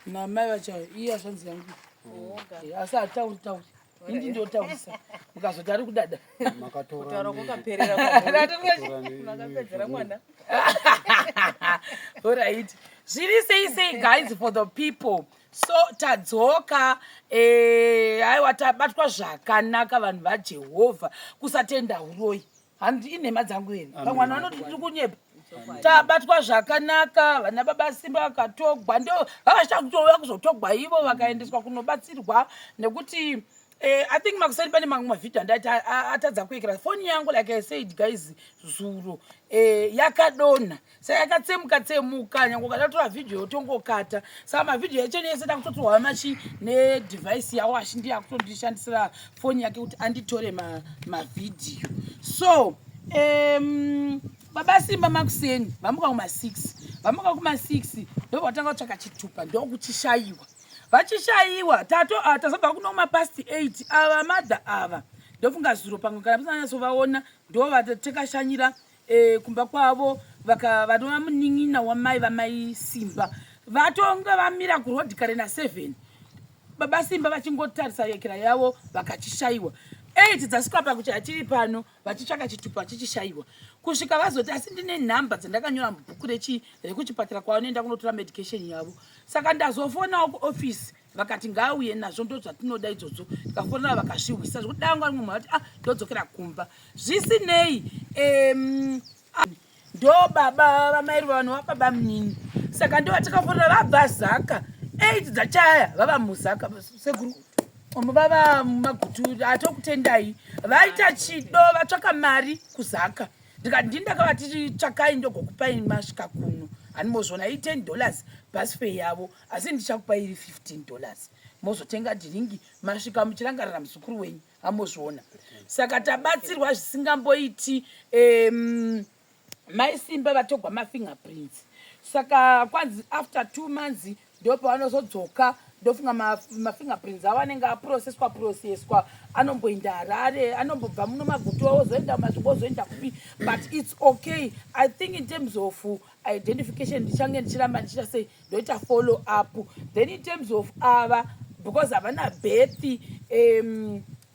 Namai vacho iye azvanzi yangu. Eh, asi atauri tauri. Indi ndotaurisa. Mukazoti ari kudada. Makatora. Kwakaperera. Makapedzera mwana. All right. Zviri sei sei guys for the people. So tadzoka eh aiwa tabatwa zvakanaka vanhu vaJehovha kusatenda uroyi. Handi inhema dzangu here? Pamwe vanhu vanoti tiri kunyepa. Tabatwa zvakanaka vana baba Simba vakatogwa ndo vavachita kutouya kuzotogwa ivo vakaendeswa kunobatsirwa nekuti I think makuseni pane mamwe mavhidhiyo andaiti atadza kuekera foni yangu like I said guys zuro yakadonha saka yakatsemuka tsemuka nyange ukada kutora vhidhiyo yotongokata saka mavhidhiyo yacho yese ndakutotorwa machi nedevice yawo ashi ndiye akutondishandisira foni yake kuti anditore mavhidhiyo so baba Simba makuseni vamuka kuma6 vamuka kuma6 ndovatanga kutsvaka chitupa ndokuchishayiwa vachishayiwa tato ah, tazobva kuno kumapast 8 ava madha ava ndofunga zuro pamwe kana musanyatsovaona ndo vatakashanyira kumba kwavo vanova munin'ina wamai vamai Simba vatonga vamira kurodhi kare na7 baba Simba vachingotarisa yekera yavo vakachishayiwa 8 dzasvika pakuti tiri pano vachitsvaka chitupa chichishayiwa kusvika vazoti asi ndine nhamba dzandakanyora mubhuku rekuchipatara kwavanoenda kunotora medication yavo saka ndazofonawo kuofisi vakati ngaauye nazvo ndo zvatinoda idzodzo ndikafonera vakasvihwisa zvekuti danga rimwe munhu vati ah ndodzokera kumba zvisinei ndo baba vamairi vanhu vababa munini saka ndo vatakafonera vabva Zaka 8 dzachaya vava muzaka sekuru vava mumagutu atokutendai vaita chido vatsvaka mari kuzaka ndikati ndini ndakavati tsvakai ndogokupai masvika kuno hanimozviona i $10 bus fare yavo asi ndichakupai iri $15 mozotenga dhiringi masvika muchirangarira muzukuru wenyu amozviona saka tabatsirwa zvisingamboiti mai Simba vatogwa mafingerprints saka kwanzi after 2 months ndo pavanozodzoka ndofunga mafingerprints avo anenge aprocesswa processwa anomboenda Harare anombobva muno magutu ozoenda masvingo ozoenda kupi but it's okay. I think in terms of identification ndichange ndichiramba ndichiita sei ndoita follow up. Then in terms of ava because havana birth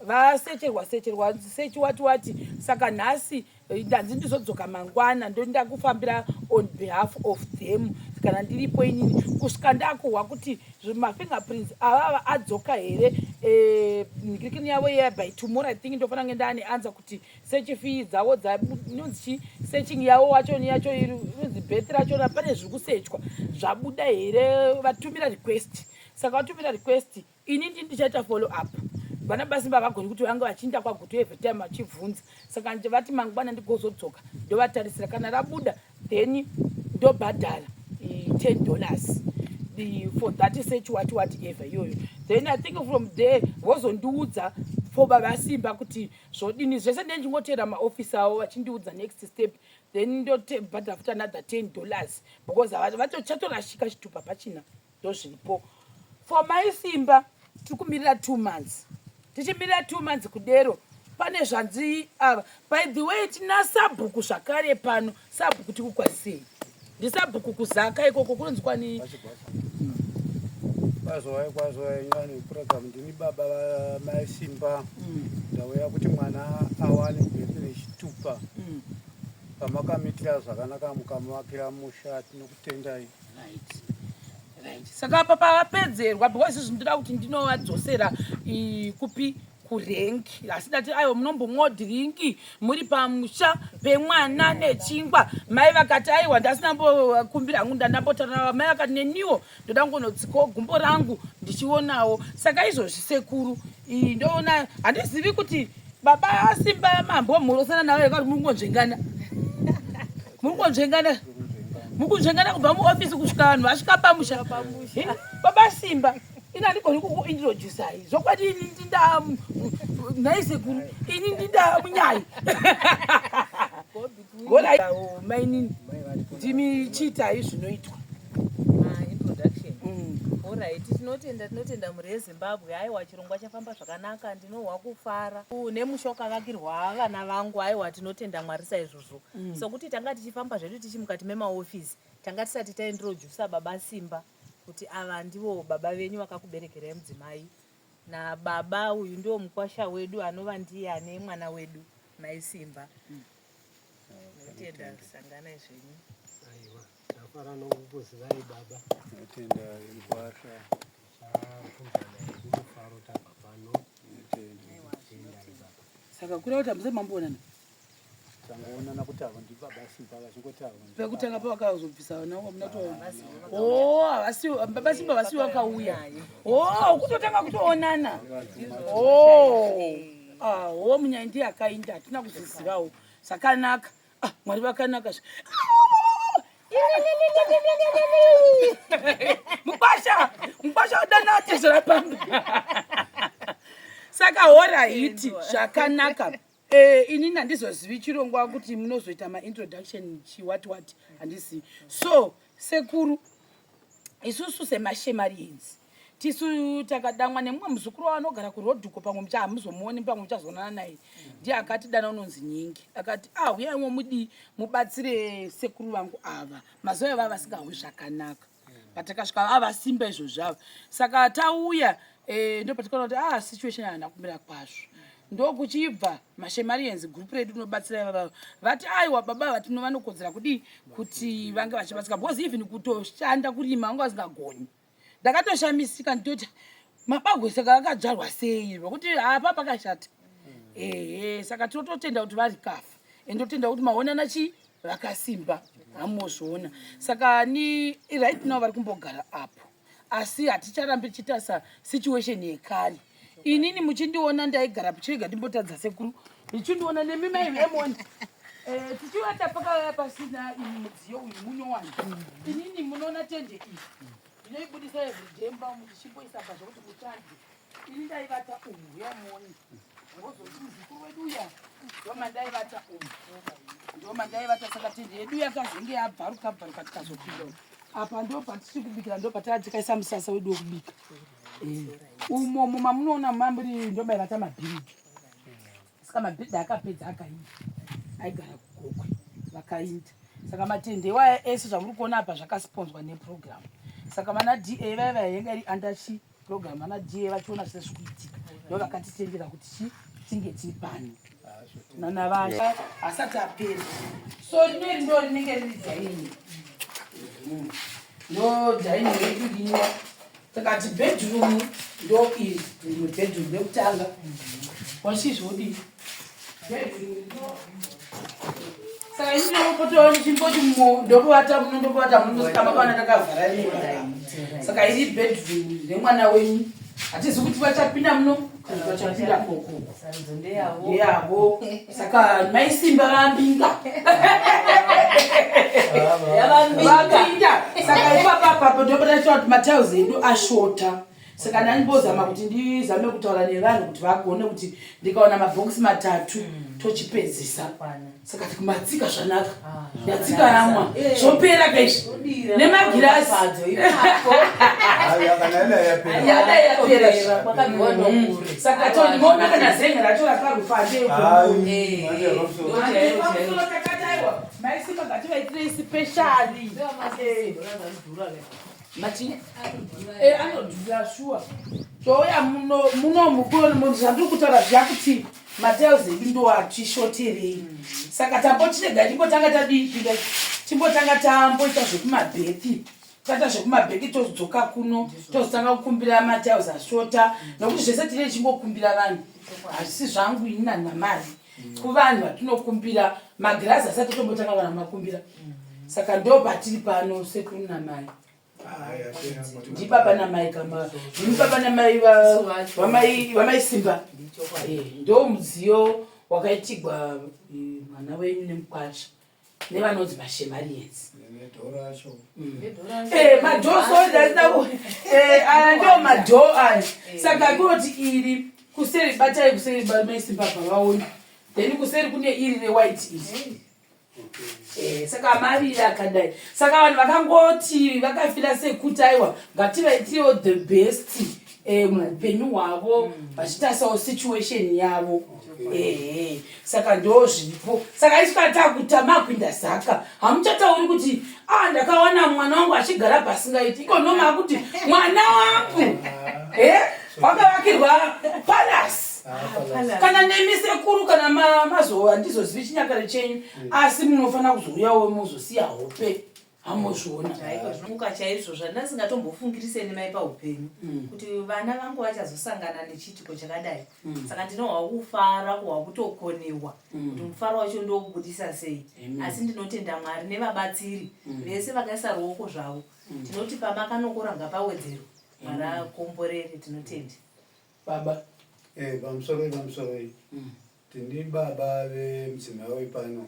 vasecherwa secherwa sechi wati wati saka nhasi ndanzi ndizodzoka mangwana ndoenda kufambira on behalf of them kana ndiripo inini kusvika ndakuhwa kuti mafingerprints avava adzoka here nhikirikini yavo iya by tomorrow. I think ndofanira kunge ndaane answer kuti search fee dzavo inonzi chi searching yavo wacho yacho inonzi birth rachona pane zviri kusechwa zvabuda here vatumira request saka vatumira request ini ndi ndichaita follow up vana basimba vagoni kuti vange vachiinda kwagutu every time vachibvunza saka vati mangwana ndigozodzoka ndovatarisira kana rabuda then ndobhadhara $10 for that search what whatever iyoyo. Then I think from there vozondiudza for baba Simba kuti zvodini zvese ndendingotera maofisi avo vachindiudza next step then ndotobhadhara futi another $10 because chatorashika chitupa pachina ndozviripo. For mai Simba tiri kumirira 2 months tichimirira 2 months kudero pane zvanzi ava. By the way tina sabhuku zvakare pano sabhuku tikukwazisei ndisabhuku kuzaka ikoko kunonzi kwani? Kwazowai kwazowai nyani program ndini baba vamai Simba. Ndauya kuti mwana awane birth rechitupa. Pamakamitira zvakanaka mukamuvakira musha tinokutendai. Right saka apa pavapedzerwa because izvi ndoda kuti ndinovadzosera kupi kurenki asi ndati aiwa munombomwawo dhiringi muri pamusha pemwana nechingwa mai vakati aiwa ndasina mbokumbira hangu ndandambotaura mai vakati neniwo ndoda ngonotsikawo gumbo rangu ndichionawo saka izvozvi sekuru ndoona handizivi kuti baba Simba mambomhorosana navo here kuti muri kungonzvengana muri kungonzvengana muri kunzvengana kubva muofisi kusvika vanhu vasvika pamusha. Baba Simba ini handigoni kukuintroducai zvokwadi ini ndinda nhai sekuru ini ndinda munyai mainini ndimi chiitai zvinoitwa. Introduction. Alright, tinotenda tinotenda mhuri yeZimbabwe aiwa chirongwa chafamba zvakanaka ndinohwa kufara nemusha wakavakirwa vana vangu aiwa tinotenda Mwari saizvozvo. Sokuti tanga tichifamba zvedu tichi mukati memaofisi tanga tisati taintrodusa baba Simba. Kuti ava ndivo baba venyu vakakuberekerai mudzimai nababa uyu ndiwo mukwasha wedu anova ndiye ane mwana wedu mai Simba. Tinotenda sanganai zvenyu. Aiwa, tafara nokukuzivai baba. Tinotenda mukwasha. Tichapfunzana hedu mufaro tabva pano. Tinotenda baba. Saka kureva kuti hamusati mamboonana? Tangoonana kuti avo ndibaba Simba vachingoti avo. Pekutanga pavakazobvisa vana vangu hamuna toona. Oh, havasi baba Simba vasi vakauya. Oh, kutotanga kutoonana. Oh. Ah, oh munyai ndiye akainda hatina kuzvizivawo. Zvakanaka. Ah, Mwari vakanaka. Mukwasha, mukwasha wadana atezvera pamba. Saka hora hiti zvakanaka. Eh, inini handizozivi chirongwa kuti munozoita maintroduction chi what what handizivi. So sekuru isusu semashemarians tisu takadamwa nemumwe muzukuru wavo anogara kurodhuko pamwe mucha hamuzomuoni pamwe muchazoonana naye ndiye akatidana unonzi nyingi akati ah huyaiwo mudii mubatsire sekuru vangu ava mazuva ivava vasingahwi zvakanaka patakasvika avasimba izvozvi ava saka tauya eh, ndopatikaona kuti ah situation haina kumira kwazvo ndokuchibva mashemarians group redu rinobatsira ivava vati aiwa baba vatino vanokodzera kudii kuti vange vachibatsika because even kutoshanda kurima vanga vasingagoni ndakatoshamisika nditoti mabagwe saka akadzvarwa sei zvekuti hapa pakashata ehe saka tinototenda kuti vari kafa and totenda kuti maonana chii vakasimba hamozviona saka ni right now vari kumbogara apo asi haticharambi tichitarisa situation yekare inini muchindiona ndaigara chirega ndimbotadza sekuru ndichindiona nemi mai vemoni eh, tichivata pakauya pasina ini mudziyo uyu munyowani inini munoona tende iyi ndinoibudisa everyday mumba umu ndichimboisa pa zvekuti mutsvage ini ndaivata umu yamuoni wozoti muzukuru wedu uya ndomandaivata umu ndomandaivata saka tende yedu yakazenge yabvaruka bvaruka tikazopinda apa ndo patiri kubikira ndo pataa tikaisa musasa wedu wekubika eh, umomo mamunoona mambiri ndomaivata mabhiridi saka mabhidha akapedza akainda aigara kugokwe vakainda saka matende iwaya ese zvamuri kuona apa zvakasiponzwa neprogram saka vana da vaya vaya yanga iri under chi program vana da vachiona zvese zviri kuitika ndo vakatitendera kuti chi tinge tiri pano nana vasha asati apera so rineri ndo rinenge riri dining ndo dining yedu rino Takati bedroom ndo iri rimwe bedroom rekutanga. Wachizvodii? Bedroom ndo. Saka ini ndinopotawo ndichimboti mo ndokuvata muno ndokuvata muno ndosvika makaona ndakavhara rimba. Saka iri bedroom remwana wenyu. Hatizi kuti vachapinda muno kana vachapinda koko. Sarudzo ndeyavo. Ndeyavo. Saka mai Simba vambinga. Vapinda. Saka ipapa apapo ndopataita kuti matiles edu ashota. Saka ndanimbozama kuti ndizame kutaura nevanhu kuti vagone kuti ndikaona mabhokisi matatu tochipedzisa. Saka matsika zvanaka. Yatsika yamwa. Zvopera kaizvi. Nemagirasi. Yada yapera. Saka toona kana zenge racho rakarufa ndeyekuakataiwa maisimba ngativaitirei sipeshali. Mati eh anodhura shuwa. Touya muno muno mukono zvandiri kutaura zviya kuti matiles edu ndoatishoterei. Saka tambochirega timbotanga tadii pinda timbotanga tamboita zvekumabhethi. Taita zvekumabheki tozodzoka kuno tozotanga kukumbira matiles ashota nokuti zvese tinenge tichingokumbira vanhu. Hazvisi zvangu ini nanamari. Kuvanhu vatinokumbira magirazi asati tombotanga kana makumbira. Saka ndo patiri pano sekuru namai. Ndibaba namai kama ndini baba namai vamai Simba. Eh, ndo mudziyo wakaitigwa eh, mwana wenyu nemukwasha nevanonzi mashemarians. Eh, madhoo sorry ndasina ku eh aya ndo madhoo aya. Saka kunoti iri kuseri batai kuseri mai Simba pavaona. Then kuseri kune iri rewhite iri. Eh, saka maviri akadai saka vanhu vakangoti vakafira sekuti aiwa ngativaitirewo the best. eh, muupenyu hwavo vachitarisawo situation yavo. Ehe, saka ndo zviripo. Saka isu kana takuta makuinda zaka, hamuchatauri kuti a ah, ndakawana mwana wangu achigara pasingaiti iko noma kuti mwana wangu e wakavakirwa palace. Ah, kana nemi sekuru kana mazo handizozivi chinyakare chenyu, asi munofanira kuzouyawo muzosiya hope hamozviona. Chaiko zvinomuka chaizvo zvandasingatombofungirise nemai paupenyu kuti vana vangu vachazosangana nechiitiko chakadai. Saka ndinohwa kufara, kuhwa kutokoniwa kuti mufaro wacho ndoubudisa sei. Asi ndinotenda Mwari nevabatsiri vese vakaisa ruoko zvavo. Tinoti pamakanokora ngapawedzerwe, Mwari akomborere. Tinotenda baba. Pamusoroi, pamusoroi. Tini baba vemudzimai wepano.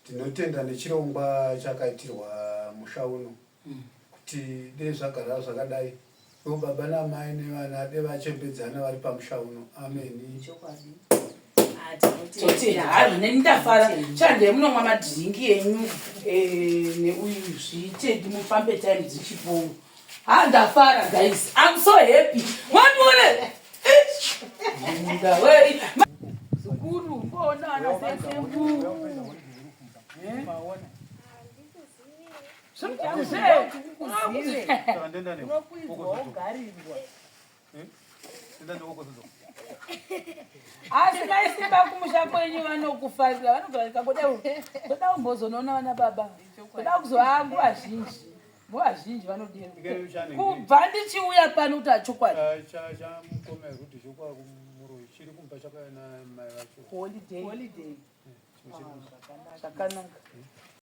Tinotenda nechirongwa chakaitirwa musha uno, kuti dei zvagara zvakadai, ivo baba namai nevana de vachembedzana vari pamusha uno. Ameni. Chokwadi. Totenda hazvo, neni ndafara. Chandei munomwa madhiringi enyu neuyu, zviite mufambe time dzichipo. Ha, ndafara guys, I'm so happy. Wandione munda wei zukuru mboona ana sesengu. Unogarirwa. Asi maisimba, kumusha kwenyu vanokufarira, vanogara kangoda ndoda kumbozonoona vana baba, ndoda kuzoa nguva zhinji, nguva zhinji vanodira kubva ndichiuya pano kuti achokwadi. Chamukoma rudhi chokwamuroyi chiri kumba chakauya namai vacho. Holiday. Holiday. Zvakanaka.